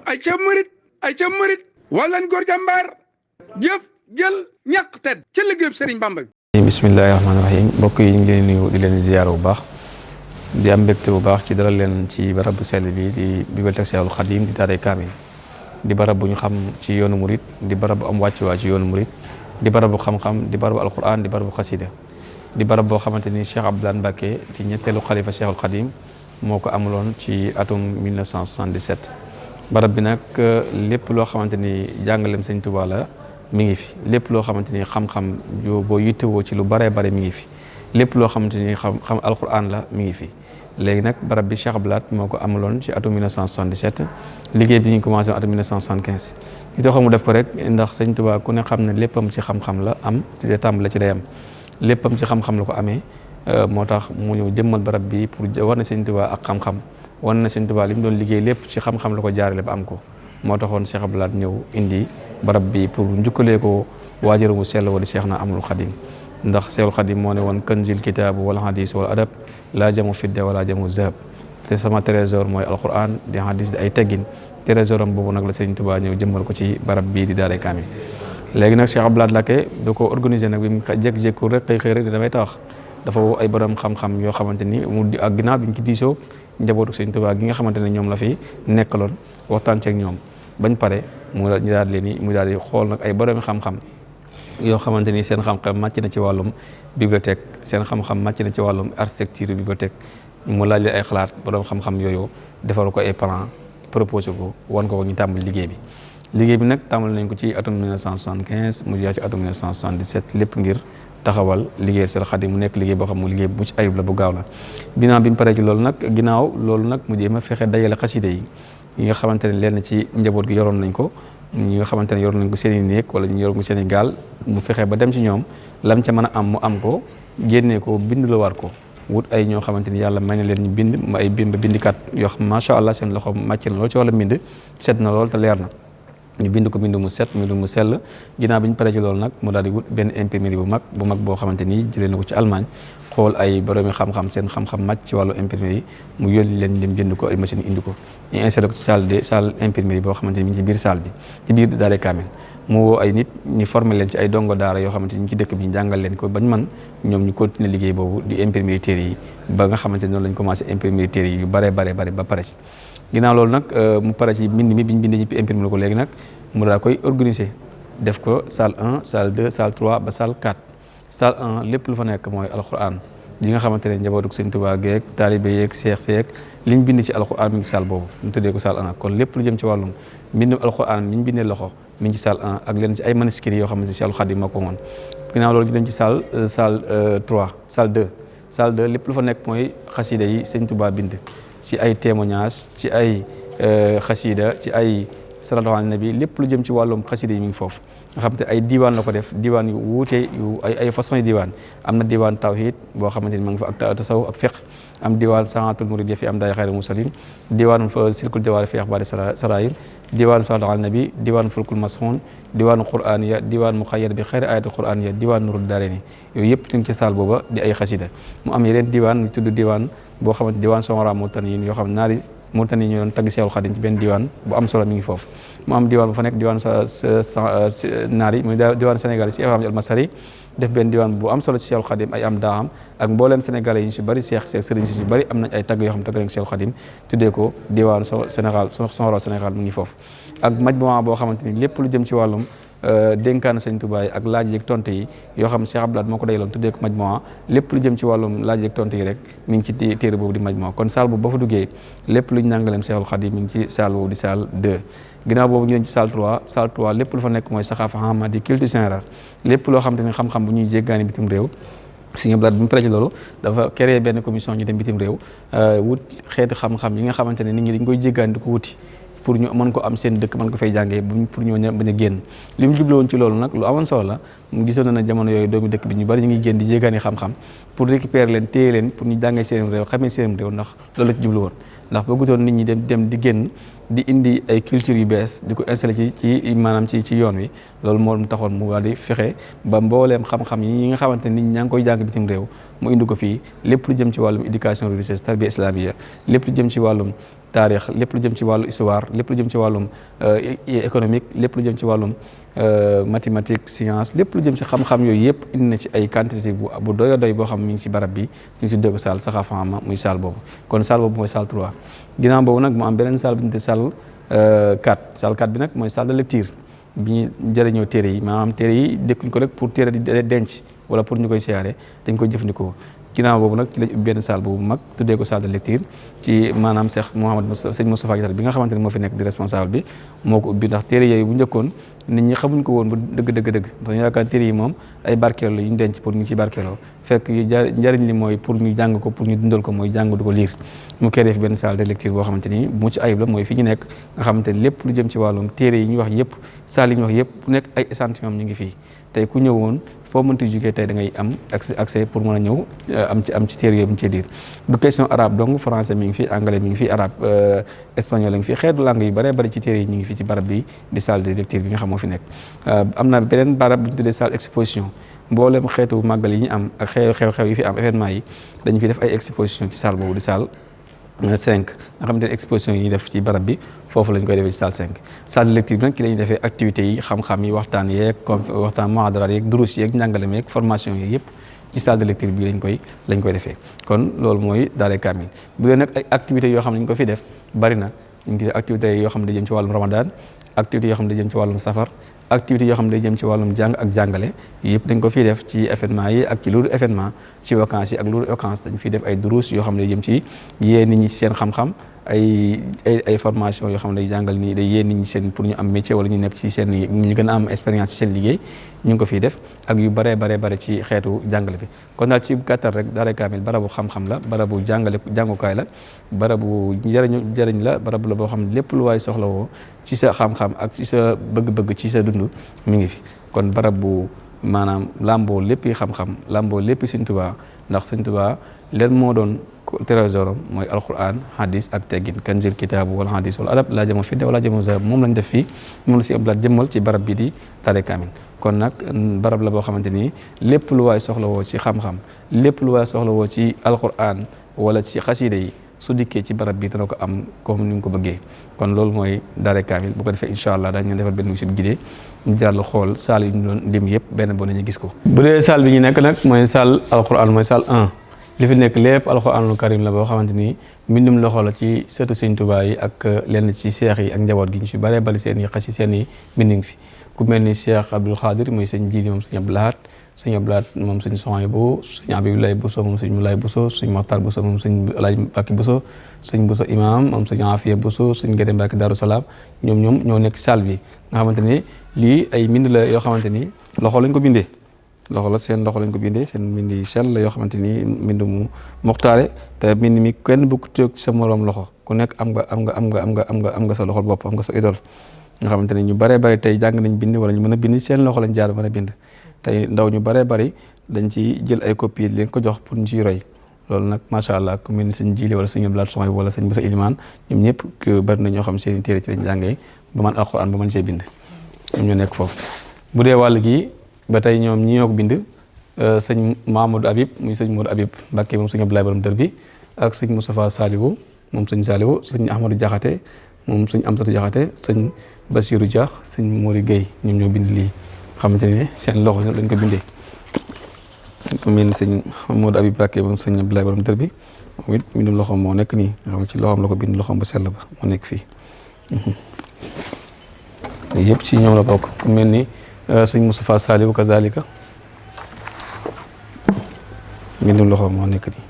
ay ca murit wallan góor jàmbaar jëf jël ñàq tedd ca liggéeyub Sëriñ Bamba bi. bismillahi rahmaani rahim mbokk yi ñu ngi leen nuyu di leen ziyaar bu baax di am mbégte bu baax ci dalal leen ci barab bu sell bi di bibliothèque Cheikhul Khadim di daaray kaamil di barab bu ñu xam ci yoonu murit di barab bu am wàccuwaay ci yoonu murit di barab bu xam-xam di barab bu alquran di barab bu xasida di barab boo xamante ni Cheikh Abdoulaye Mbacké di ñetteelu xalifa Cheikhul Khadim moo ko amuloon ci atum 1977 barab bi nag lépp loo xamante ni jàngaleem Sëñ Tuubaa la mi ngi fi lépp loo xamante ni xam-xam boo yittewoo ci lu baree bare mi ngi fi lépp loo xamante ni xam alquran la mi ngi fi léegi nag barab bi Cheikh Abdoulaye moo ko amuloon ci atum 1977 liggéey bi ñu commencé atum 1975 li tax mu def ko rek ndax Sëñ Tuubaa ku ne xam ne léppam ci xam-xam la am ci tàmbali ci day am léppam ci xam-xam la ko amee moo tax mu ñëw jëmmal barab bi pour war na Sëñ Tuubaa ak xam-xam war na Sëñ Tuubaa li mu doon liggéey lépp ci xam-xam la ko jaarale ba am ko moo taxoon Cheikh Abdoulaye ñëw indi barab bi pour njukkalee ko waajaru mu sell wa di Cheikh na Ahmadul Khadim ndax Cheikhul Khadim moo ne woon kanzil kitaabu wala hadis wala adab laa jamu fidda wala jamu zahab te sama trésor mooy alquran di hadis di ay teggin trésor am boobu nag la Sëñ Tuubaa ñëw jëmmal ko ci barab bii di daaray kaamil léegi nag Cheikh Abdoulaye Mbacké da ko organisé nag bi mu jékki-jékki rek xëy rek damay tax dafa woo ay borom xam-xam yoo xamante ni mu di ak ginnaaw bi ñu ci diisoo njabootu Sëñ Tuubaa gi nga xamante ne ñoom la fi nekkaloon waxtaan ceeg ñoom bañ pare mu daal di xool nag ay borom xam-xam yoo xamante ni seen xam-xam màcc na ci wàllum bibliothèque seen xam-xam màcc na ci wàllum architecture bibliothèque mu laaj leen ay xalaat borom xam-xam yooyu defar ko ay plan proposé ko wan ko ñu tàmbali liggéey bi nag tàmbali nañ ko ci atum 1975 mu jeex ci atum 1977 lépp ngir taxawal liggéey Seex Xaadim mu nekk liggéey boo xam mu liggéey bu ci ayib la bu gaaw la ginnaaw bi mu paree ci loolu nag mu jéem a fexe dajale xasida yi nga xamante ne lenn ci njaboot gi yoroon nañ ko ñi nga xamante ne yoroon nañ ko seen i néeg wala ñu yoroon ko seen i gaal mu fexe ba dem ci ñoom lam ca mën a am mu am ko génnee ko bind la war ko wut ay ñoo xamante ni yàlla may na leen ñu bind ay bindikat yoo xam macha allah seen loxo màcc na lool ci wàllu mbind set na lool te leer na ñu bind ko mbind mu set mbind mu sell ginnaaw bi ñu paree ci loolu nag mu daal di wut benn imprimerie bu mag boo xamante ni jëlee na ko ci Allemagne xool ay boroomi xam-xam seen xam-xam màcc ci wàllu imprimerie mu yónni leen dem jënd ko ay machine indi ko ñu installé ko ci salle imprimerie boo xamante ni mi ngi ci biir salle bi ci biir daaray kaamil mu woo ay nit ñu formé leen ci ay dongo daara yoo xamante ni ñu ci dëkk bi ñu jàngal leen ko bañ man ñoom ñu continuer liggéey boobu di imprimer téere yi ba nga xamante ni noonu lañ commencé imprimer téere yi yu bare ba pare ci ginnaaw loolu nag mu pare ci mbind mi biñ bindee ñëpp imprimer ko léegi nag mu daa koy organiser def ko salle 1 salle 2 salle 3 ba salle 4 salle 1 lépp lu fa nekk mooy alquran yi nga xamante ne njabootu Sëñ Tuubaa geeg taalibe yeeg seex liñ bind ci alquran mi ngi salle boobu ñu tuddee ko salle 1 kon lépp lu jëm ci wàllum mbindum alquran mi ñu bindee loxo mi ngi ci salle 1 ak leen ci ay manuscrits yoo xamante ne Cheikhul Khadim moo ko woon ginnaaw loolu ñu dem ci salle 3 salle 2 lépp lu fa nekk mooy xasida yi Sëñ Tuubaa bind ci ay témoignages ci ay xasida ci ay salaatu ala nabi lépp lu jëm ci wàllum xasida yi mi ngi foofu nga xam te ay diiwaan la ko def diiwaan yu wuute yu ay façon yi diiwaan am na diiwaan tawhid boo xamante ni ma ngi fa ak tasawuf ak fiqh am diiwaan saatul murid fi am daay xayri musalin diiwaan fa silkul jawaari fi axbaari sarair diiwaan salaatu ala nabi diiwaan fulkul masxuun diiwaan qur'aniya diiwaan muqayyad bi xayri ayatul qur'aniya diiwaan nurul daarayni yooyu yëpp ñu ngi ci saal booba di ay xasida mu am yeneen diiwaan ñu tudd diiwaan boo xamante diiwaan sonra murtaniyin yoo xam naari Mauritanie ñu doon tagg Seexul Xaadim ci benn diwaan bu am solo mi ngi foofu mu am diwaan bu fa nekk diwaan naar yi muy diwaan Sénégal yi si Ibrahima Almasari def benn diwaan bu am solo ci Seexul Xaadim ay am daam ak mbooleem Sénégalais yi ñu si bëri sëriñ si bëri am nañ ay tagg yoo xam tagg nañ Seexul Xaadim tuddee ko diwaan Sénégal sonora Sénégal mu ngi foofu ak majmuwa boo xamante ni lépp lu jëm ci wàllum dénkaan Sëñ Tuubaa yi ak laaj yeeg tontu yi yoo xam Cheikh Abdoulaye moo ko dayaloon tuddee ko majmuwa lépp lu jëm ci wàllum laaj yeeg tontu yi rek mi ngi ci téere boobu di majmuwa kon salle boobu ba fa duggee lépp lu ñu nàngaleem Cheikhul Khadim mi ngi ci salle boobu di salle 2 ginnaaw boobu ñu dem ci salle 3 lépp lu fa nekk mooy saxaafa xama di culture générale lépp loo xam te ni xam-xam bu ñuy jéggaani bitim réew Sëñ Abdoulaye bi mu pare ci loolu dafa créé benn commission ñu dem bitim réew wut xeeti xam-xam yi nga xamante ne nit ñi dañ koy jéggaani di ko wuti pour ñu mën ko am seen dëkk mën ko fay jàngee pour ñu bañ a génn li mu jublu woon ci loolu nag lu amoon solo la mu gisoon na ne jamono yooyu doomi dëkk bi ñu bari ñu ngi génn di jéggaani xam-xam pour récupérer leen téye leen pour ñu jàngee seen réew xamee seen réew ndax loolu la ci jublu woon ndax bëggutoon nit ñi dem di génn di indi ay culture yu bees di ko installé ci maanaam ci yoon wi loolu moo taxoon mu daal di fexe ba mbooleem xam-xam yi nga xamante ne nit ñaa ngi koy jàng bitim réew mu indi ko fii lépp lu jëm ci wàllum éducation religieuse tarbiya islamiyya lépp lu jëm ci wàllum taarix lépp lu jëm ci wàllu histoire lépp lu jëm ci wàllum économique lépp lu jëm ci wàllum mathématique science lépp lu jëm ci xam-xam yooyu yëpp indi na ci ay quantité bu doy doy boo xam mi ngi ci barab bi ñu tuddee ko salle Saxafa ma muy salle boobu kon salle boobu mooy salle 3 ginnaaw boobu nag mu am beneen salle bu ñu tuddee salle 4 salle 4 bi nag mooy salle de lecture bi ñu jëriñoo téere yi maanaam téere yi dekkuñ ko rek pour téere di denc wala pour ñu koy siyaare dañ koy jëfandikoo ginnaaw boobu nag ci lañ ubbi benn salle boobu mag tuddee ko salle de lecture ci maanaam Cheikh Mouhamed sëñ Moustapha Diatta bi nga xamante ne moo fi nekk di responsable bi moo ko ubbi ndax téere yooyu bu njëkkoon nit ñi xamuñ ko woon bu dëgg ndax yaakaar téere yi moom ay barkeelu la yu ñu denc pour ñu ci barkeeloo fekk njariñ li mooy pour ñu jàng ko pour ñu dundal ko mooy jàng du ko liir mu koy def benn salle de lecture boo xamante ni mucc ayib la mooy fi ñu nekk nga xamante ni lépp lu jëm ci wàllum téere yi ñu wax yëpp salle yi ñu wax yëpp ku nekk ay échantillon ñu ngi fii tey ku ñëwoon foo mënti jugee tey da ngay am accès pour mën a ñëw am ci téere yooyu bu ñu cee diir du question arabe donc français mi ngi fi anglais mi ngi fi arabe espagnol la ngi fi xeetu langue yu bëree bëri ci téere yi ñu ngi fi ci barab bi di salle de lecture bi nga xam moo fi nekk am na beneen barab bu ñu tuddee salle exposition mboolem xeetu màggal yi ñu am ak xew-xew yi fi am événement yi dañu fi def ay exposition ci salle boobu di salle 5 nga xamante ne exposition yi ñuy def ci barab bi foofu lañ koy defee ci salle 5 salle de lecture bi nag ci la ñuy defee activités yi xam-xam yi waxtaan yeeg waxtaan muhadara yeeg durus yeeg njàngale meeg formation yi yëpp ci salle de lecture bi lañ koy defee kon loolu mooy Daaray Kamil bu dee nag ay activités yoo xam ne ñu ko fi def bari na ñu ngi def activités yoo xam ne da jëm ci wàllum ramadan activités yoo xam ne da jëm ci wàllum safar activités yoo xam ne day jëm ci wàllum jàng ak jàngale yëpp dañ ko fiy def ci événement yi ak ci loolu événement ci vacances yi ak loolu vacances dañ fiy def ay durus yoo xam ne day jëm ci yee nit ñi seen xam-xam ay formation yoo xam ne day jàngal ni day yee nit ñi seen pour ñu am métier wala ñu nekk ci seen ñu gën a am expérience ci seen liggéey ñu ngi ko fiy def ak yu bare ci xeetu jàngale bi kon daal ci gàttal rek Daaray Kamil barabu xam-xam la barabu jàngukaay la barabu jëriñ la barabu la boo xam ne lépp lu waay soxla woo ci sa xam-xam ak ci sa bëgg-bëgg ci sa dund mi ngi fi kon barab bu maanaam lamboo lépp xam-xam lamboo lépp Sëñ Tuubaa ndax Sëñ Tuubaa leen moo doon trésoram mooy alquran hadis ak teggin kanzil kitaabu wala hadis wala adab laa jëmo fidde wala jëmo zahab moom lañ def fii moom la si ablaat jëmmal ci barab bi di Daaray Kamil kon nag barab la boo xamante ni lépp lu waay soxla woo ci xam-xam lépp lu waay soxla woo ci alquran wala ci xasiida yi su dikkee ci barab bi dana ko am comme ni nga ko bëggee kon loolu mooy Daaray Kamil bu ko defee incha allah daañu leen defal benn visite guidée ñu jàll xool salle yi ñu doon lim yëpp benn boo nañu gis ko. bu dee salle bi ñu nekk nag mooy salle alquran mooy salle 1 li fi nekk lépp alquranul karim la boo xamante ni mbindum loxo la ci sëtu Sëñ Tuubaa yi ak lenn ci seex yi ak njaboot gi ñu si bëree bëri seen i xas yi seen i mbinding fi ku mel ni Cheikh Abdoul Khadir muy sëñ Jiili moom sëñ Abdou Lahad sëñ Abdou Lahad moom sëñ Sohaybu sëñ Abibulaay Buso moom sëñ Mulaay Buso sëñ Maxtar Buso moom sëñ Alaaji Mbàkke Buso sëñ Buso imam moom sëñ Afiya Buso sëñ Gédé Mbàkke Daaru Salaam ñoom ñoo nekk salle bi nga xamante ni lii ay mbind la yoo xamante ni loxo lañ ko bindee seen loxo lañ ko bindee seen mbind yi sell la yoo xamante ni mbind mu moxtaare te mbind mi kenn bu ko toog sa moroom loxo ku nekk am nga sa loxol bopp am nga sa idole nga xamante ni ñu bëree bëri tey jàng nañ bind wala ñu mën a bind seen loxo lañ jaar mën a bind tey ndaw ñu bëree bëri dañ ci jël ay copie leen ko jox pour ñu ciy roy loolu nag macha allah ku mel ni sëñ Jiili wala sëñ Ablaat Soxna wala sëñ Busa Ilimaan ñoom ñëpp bëri na ñoo xam seen i téere ci lañ jàngee ba man alxuraan ba mën see bind ñoom ñoo nekk foofu bu dee wàll gi ba tey ñoom ñi ñoo ko bind sëñ Mamadou Habib muy sëñ Modou Habib Mbàkke moom sëñ Abdoulaye borom dër bi ak sëñ Moustapha Saliou moom sëñ Saliou sëñ Ahmadou Diakhaté moom sëñ Amsatou Diakhaté sëñ Bassirou Dia sëñ Mori Gueye ñoom ñoo bind lii xamante ne seen loxo lañ ko bindee ku mel ni sëñ Modou Habib Mbàkke moom sëñ Abdoulaye borom dër bi moom it mbindum loxoom moo nekk nii nga xam ci loxoom la ko bind loxoom bu sell ba moo nekk fii yëpp ci ñoom la bokk ku mel ni sëñ Moustapha Saliou kazalika mbindum loxo moo nekk nii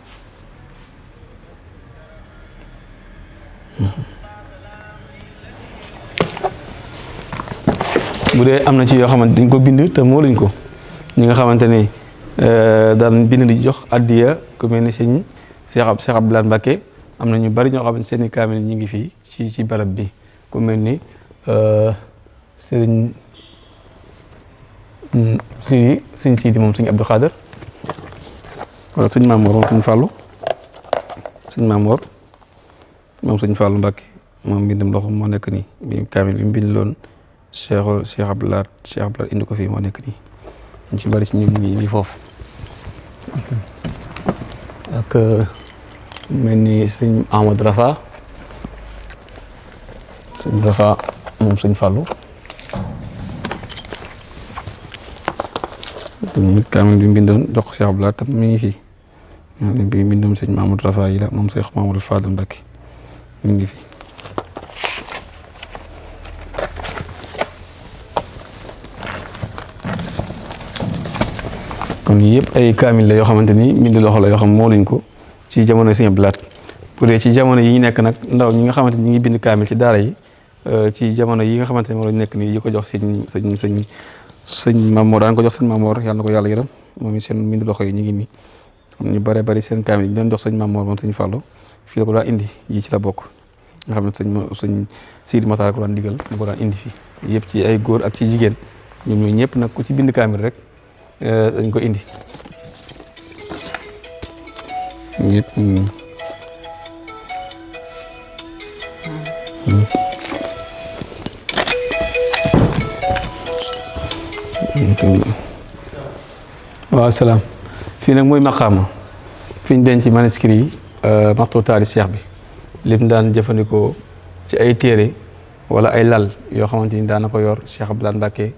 bu dee am na ci yoo xamante dañ ko bind te moo luñ ko ñi nga xamante ni daan bind di jox addiya ku mel ni sëñ Cheikh Abdoulaye Mbacke am na ñu bari ñoo xamante seeni kaamil ñi ngi fii ci barab bi ku mel ni sëñ Sidi moom sëñ Abdou Khader wala sëñ Mamour moom sëñ Fallou sëñ Mamour moom sëñ Fallou Mbacke moom mbindum loxo moo nekk nii bi kaamil bi mu bind loon Cheikh Abdoulaye indi ko fii moo nekk nii ñu ci bari ci ñun ñi foofu ak mel ni sëñ Amadou Rafa sëñ Rafa moom sëñ Fallou mit kaamil bi mbindoon jox ko Cheikh Abdoulaye tam mi ngi fii bi mbindum sëñ Mamadou Rafa yi la moom Cheikh Mamadou Fadal Mbacké mi ngi fi kon yëpp ay kaamil la yoo xamante ni mbind loxo la yoo xam moo luñ ko ci jamono sëñ Abdoulaye bu dee ci jamono yi ñu nekk nag ndaw ñi nga xamante ni ñi ngi bind kaamil ci daara yi ci jamono yi nga xamante ni moom lañ nekk nii yi ko jox sëñ Mamoor daan ko jox sëñ Mamoor yàlla na ko yàlla yërëm moom seen mbind loxo yi ñu ngi nii xam ñu bare bari seen kaamil yi ñu doon jox sëñ Mamoor moom sëñ Fallou fii la ko daan indi yi ci la bokk nga xam ne sëñ Sidi Matar ko daan digal ñu ko daan indi fii yëpp ci ay góor ak ci jigéen ñoom ñooy ñëpp nag ku ci bind kaamil rek dañ ko indi yëpp waaw salaam fii nag mooy maqaama fi ñu denc manuscrit yi maxtu taali cheikh bi lim daan jëfandikoo ci ay téere wala ay lal yoo xamante ni daan na ko yor Cheikh Abdoulaye Mbacké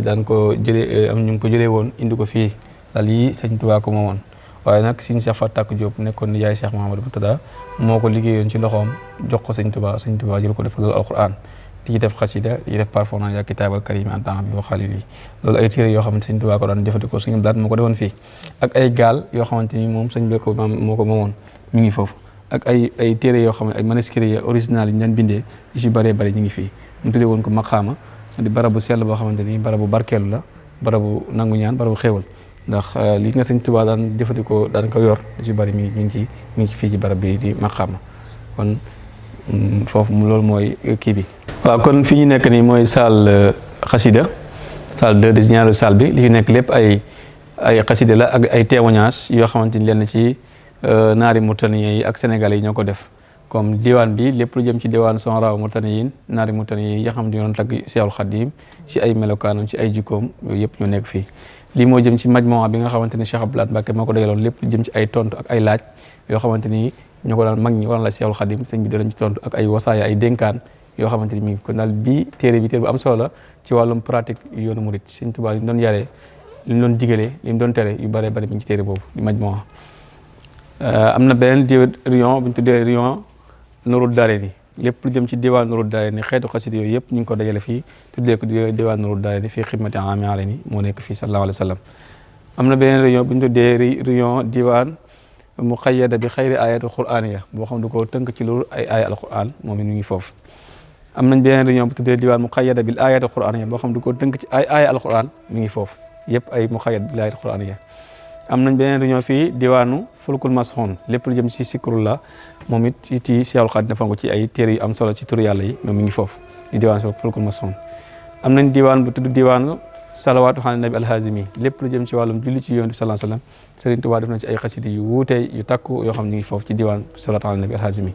daan ko jëlee am ñu ngi ko jëlee woon indi ko fii lal yi sëñ Tuubaa ko moomoon waaye nag suñu Cheikh Fatak Diop nekkoon ni yaay Cheikh Mouhamadou Moutada moo ko liggéeyoon ci loxoom jox ko sëñ Tuubaa jël ko defal loolu alquran di ci def xasida di ci def parfona yaa kitaabal karim en temps bi waxaali lii loolu ay téere yoo xamante sëñ Tuubaa ko daan jëfandikoo sëñ Abdoulaye moo ko defoon fii ak ay gaal yoo xamante ni moom sëñ bi moo ko moomoon mi ngi foofu ak ay téere yoo xam ne ay manuscrits yi original yi ñu daan bindee yu ci bëree bëri ñu ngi fii mu tuddee woon ko maqaama di barabu sell boo xamante ni barabu barkeelu la barabu nangu ñaan barabu xéewal ndax li nga sëñ Tuubaa daan jëfandikoo daan ko yor lu ci bëri mi ngi ci fii ci barab bi di maqaama kon foofu loolu mooy kii bi. waaw kon fi ñu nekk nii mooy salle xasida salle 2 di ñaareelu salle bi li fi nekk lépp ay xasida la ak ay témoignages yoo xamante ni lenn ci naari Mauritaniens yi ak Sénégalais yi ñoo ko def comme diwaan bi lépp lu jëm ci diwaan Soxraaw Mauritaniens naari Mauritaniens yi nga xam ne ñoo doon tagg Cheikhul Khadim ci ay melokaanam ci ay jikkoom yooyu yëpp ñoo nekk fii. lii moo jëm ci majmuwa bi nga xamante ni Cheikh Abdoulaye Mbacké moo ko dajaloon lépp lu jëm ci ay tontu ak ay laaj yoo xamante ni ñoo ko daan mag ñi ko daan la Cheikhul Khadim sëñ bi danañ ci tontu ak ay wasaaya ay dénkaan yoo xamante ni mi ngi kon daal bii téere bu am solo la ci wàllum pratique yoonu murit sëñ Tuubaa li mu doon yaree li mu doon digalee li mu doon tere yu bëree bëri mi ngi ci téere boobu di majmuwa am na beneen rion bu ñu tuddee rion Nuurud Daarayni lépp lu jëm ci diwaan Nuurud Daarayni xeetu xasida yooyu yëpp ñu ngi ko dajale fii tuddee ko diwaan Nuurud Daarayni fii xidmati aami alayni moo nekk fii sallallahu alayhi wa sallam am na beneen rion bu ñu tuddee rion diwaan muqayyada bi xayri ayatul qur'aniya boo xam du ko tënk ci loolu ay aaya alquran moom it ñu ngi foofu am nañ beneen rion bu tuddee diwaan muqayyada bil ayatul qur'aniya boo xam du ko tënk ci ay aaya alquran mi ngi foofu yëpp ay muqayyad bil ayatul qur'aniya am nañ beneen réunion fii diwaanu fulkul masxoon lépp lu jëm ci sikrullah moom it ci Cheikhul Khadim defal ko ci ay téere yu am solo ci turu yàlla yi moom mi ngi foofu di diwaan fulkul masxoon am nañ diwaan bu tudd diwaanu salawaatu ala nabi alhazimi lépp lu jëm ci wàllum julli ci yonent bi sallallahu alayhi wasallam Serigne Touba def na ci ay xasida yu wuute yu takku yoo xam ñu ngi foofu ci diwaan salawaatu ala nabi alhazimi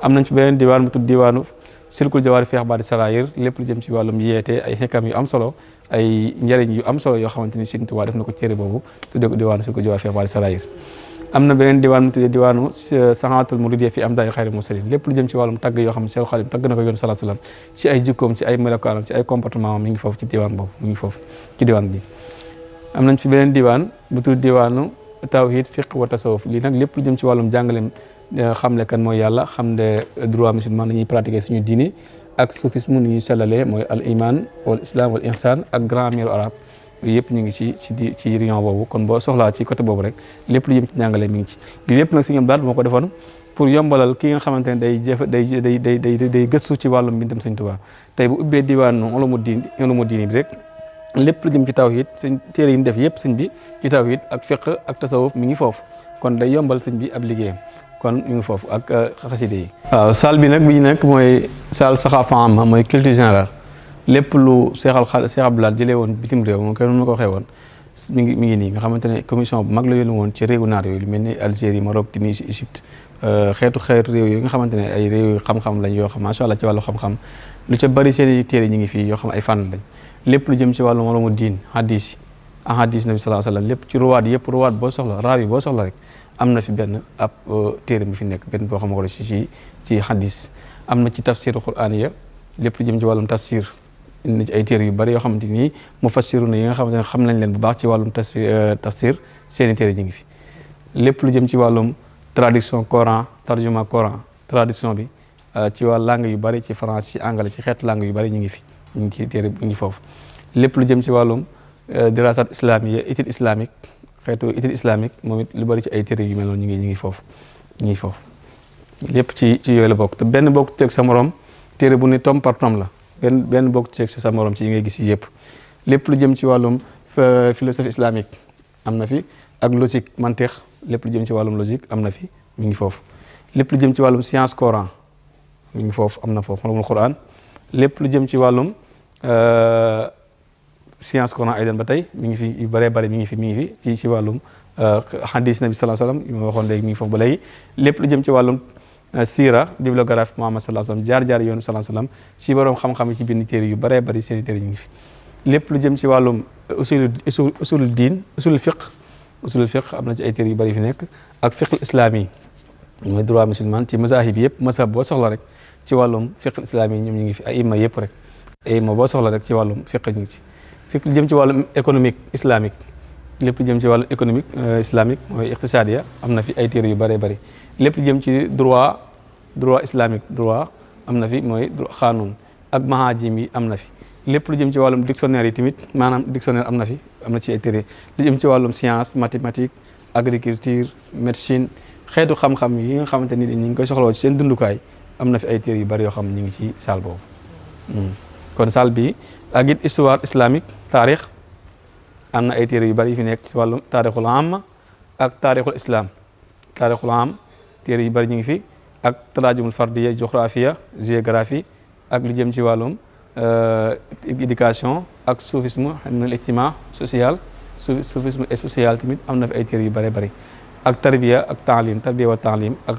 am nañ fi beneen diwaan bu tudd diwaanu silkul jawaari fi axbaari saraayir lépp lu jëm ci wàllum yeete ay xikam yu am solo ay njëriñ yu am solo yoo xamante ni Serigne Touba def na ko téere boobu tuddee ko diwaanu silkul jawaari fi axbaari saraayir am na beneen diwaan mu tuddee diwaanu saxaatul muridiyya fi amdaay xayri mursalin lépp lu jëm ci wàllum tagg yoo xam ne Cheikhul Khadim tagg na ko yoon sallallahu alayhi wasallam ci ay jikkoom ci ay melokaanam ci ay comportement mi ngi foofu ci diwaan boobu mi ngi foofu ci diwaan bi am nañ fi beneen diwaan bu tudd diwaanu tawhid fiqh wa tasawuf lii nag lépp lu jëm ci wàllum jàngaleem xamle kan mooy yàlla xam ne droit musulman nañuy pratiquer suñu diine ak soufisme ni ñuy sellalee mooy al iman wal islam wal ihsan ak grammaire arabe yooyu yëpp ñu ngi ci réunion boobu kon boo soxlaa ci côté boobu rek lépp lu jëm ci njàngale mi ngi ci lii lépp nag si ñoom daal moo ko defoon pour yombalal ki nga xamante ne day gëstu ci wàllum mbindam Sëñ Tuubaa tey bu ubbee diwaanu ulumu diini bi rek lépp lu jëm ci tawhid sëñ téere yi mu def yëpp sëñ bi ci tawhid ak fiqh ak tasawuf mi ngi foofu kon day yombal sëñ bi ab liggéeyam kon mi ngi foofu ak xaside yi waaw salle bi nag bi ñu nekk mooy salle saxaafa amma mooy culture générale lépp lu Cheikh Abdoulaye jëlee woon bitim réew moom kenn nu ma ko waxee woon mi ngi nii nga xamante ne commission bu mag la yónni woon ci réewu naar yooyu lu mel ni Algérie Maroc Tunisie Égypte xeetu réew yooyu nga xamante ne ay réew yu xam-xam lañ yoo xam macha allah ci wàllu xam-xam lu ca bari seen i téere ñi ngi fii yoo xam ay fànn lañ lépp lu jëm ci wàllu moromu diin hadis nabi sallallahu alayhi wasallam lépp ci ruwaat yëpp ruwaat boo soxla raawi boo soxla rek am na fi benn ab téere bi fi nekk benn boo xam ne ci hadis am na ci tafsiru quraaniya lépp lu jëm ci wàllum tafsir indi na ci ay téere yu bari yoo xamante ni mufassiruna yi nga xamante ne xam nañ leen bu baax ci wàllum tafsir seeni téere ñu ngi fi. lépp lu jëm ci wàllum traduction Coran tarjuma Coran traduction bi ci wàllu langue yu bari ci français ci anglais ci xeetu langue yu bari ñu ngi fi ñu ngi ci téere ñu ngi foofu. lépp lu jëm ci wàllum dirasat islamiya étude islamique xeetu étude islamique moom it lu bari ci ay téere yu mel noonu ñu ngi foofu lépp ci yooyu la bokk te benn bokk teeg sa morom téere bu ni tome par tome la benn bokk teeg sa morom ci yi ngay gis yëpp. lépp lu jëm ci wàllum philosophie islamique am na fi ak logique mantiq lépp lu jëm ci wàllum logique am na fi mi ngi foofu. lépp lu jëm ci wàllum science Coran mi ngi foofu am na foofu wàllum Quran lépp lu jëm ci wàllum science Coran ay den ba tey mi ngi fi yu bëree bëri mi ngi fi ci wàllum hadis nabi sallallahu alayhi wasallam yu ma waxoon léegi mi ngi foofu ba léegi. lépp lu jëm ci wàllum sira bibliographie Muhammad sallallahu alayhi wasallam jaar yoonu sallallahu alayhi wasallam ci borom xam-xam yi ci bind téere yu bëree bëri seeni téere ñu ngi fi. lépp lu jëm ci wàllum usulul diin usulul fiqh am na ci ay téere yu bëri fi nekk ak fiqh islami mooy droit musulman ci mazahib yëpp mazhab boo soxla rek ci wàllum fiqh islami ñoom ñu ngi fi ay imma yëpp rek ay imma boo soxla rek ci wàllum fiqh ñu ngi ci. fiqh lu jëm ci wàllum économique islamique lépp lu jëm ci wàllum économique islamique mooy iqtisadiya am na fi ay téere yu bëree bëri. lépp lu jëm ci droit islamique droit am na fi mooy xaanun ak mahajim yi am na fi. lépp lu jëm ci wàllum dictionnaire yi tamit maanaam dictionnaire am na ci ay téere lu jëm ci wàllum science mathématique agriculture médecine xeetu xam-xam yi nga xamante ni ñu ngi koy soxlawoo ci seen dundukaay am na fi ay téere yu bari yoo xam ñu ngi ci salle boobu. kon salle bi ak it histoire islamique taarix am na ay téere yu bari yu fi nekk ci wàllum taarixul am ak taarixul islam taarixul am téere yu bari ñu ngi fi ak taraajumul fardiya géographie géographie ak lu jëm ci wàllum éducation ak soufisme al ijtima social soufisme et social tamit am na fi ay téere yu bari bari ak tarbiya ak tarbiya wa taalim ak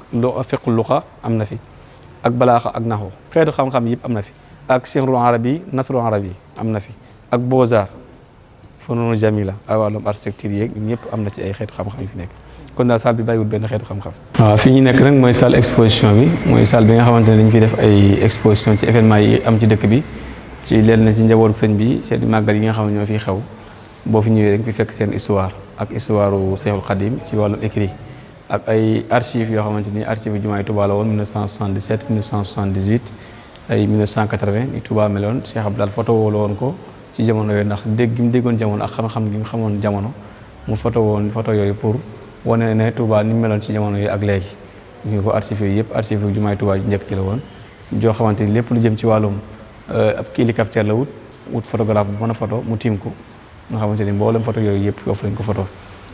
fiqhul luxa am na fi ak balaaxa ak naxu xeetu xam-xam yëpp am na fi ak sihrul arabi nasrul arabi am na fi ak beaux-arts fununu jamila ak wàllum architecture yeeg ñun ñëpp am na ci ay xeetu xam-xam yu fi nekk kon daal salle bi bàyyiwul benn xeetu xam-xam. waaw fi ñu nekk nag mooy salle exposition bi mooy salle bi nga xamante ne dañu fi def ay exposition ci événement yi am ci dëkk bi ci leen na ci njabootu sëñ bi seen màggal yi nga xam ne ñoo fiy xew boo fi ñëwee dañ fi fekk seen histoire ak histoire u Seexul Xadim ci wàllum écrit ak ay archives yoo xamante ni archive jumaay Touba la woon 1977 1978 ay 1980 ni Touba meloon Cheikh Abdoulaye photo woo la woon ko ci jamono yooyu ndax dégg gi mu déggoon jamono ak xam-xam gi mu xamoon jamono mu photo woon photo yooyu pour wane ne Touba ni mu meloon ci jamono yooyu ak léegi gis nga ko archives yooyu yëpp archive jumaay Touba ju njëkk ci la woon joo xamante ni lépp lu jëm ci wàllum ab hélicoptère la wut photographe bu mën a photo mu tiim ko nga xamante ni mboolem photo yooyu yëpp foofu lañ ko photo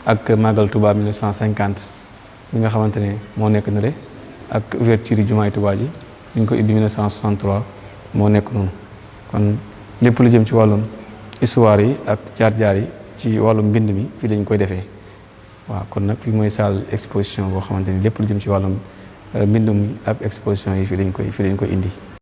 ak Magal Touba 1950 bi nga xamante ne moo nekk na le ak ouverture jumaay Touba ji ñu ngi ko indi 1963 moo nekk noonu kon lépp lu jëm ci wàllum histoire yi ak jaar-jaar yi ci wàllum mbind mi fii lañ koy defee waaw kon nag fii mooy salle exposition boo xamante ni lépp lu jëm ci wàllum mbind mi ak exposition yi fii lañ koy indi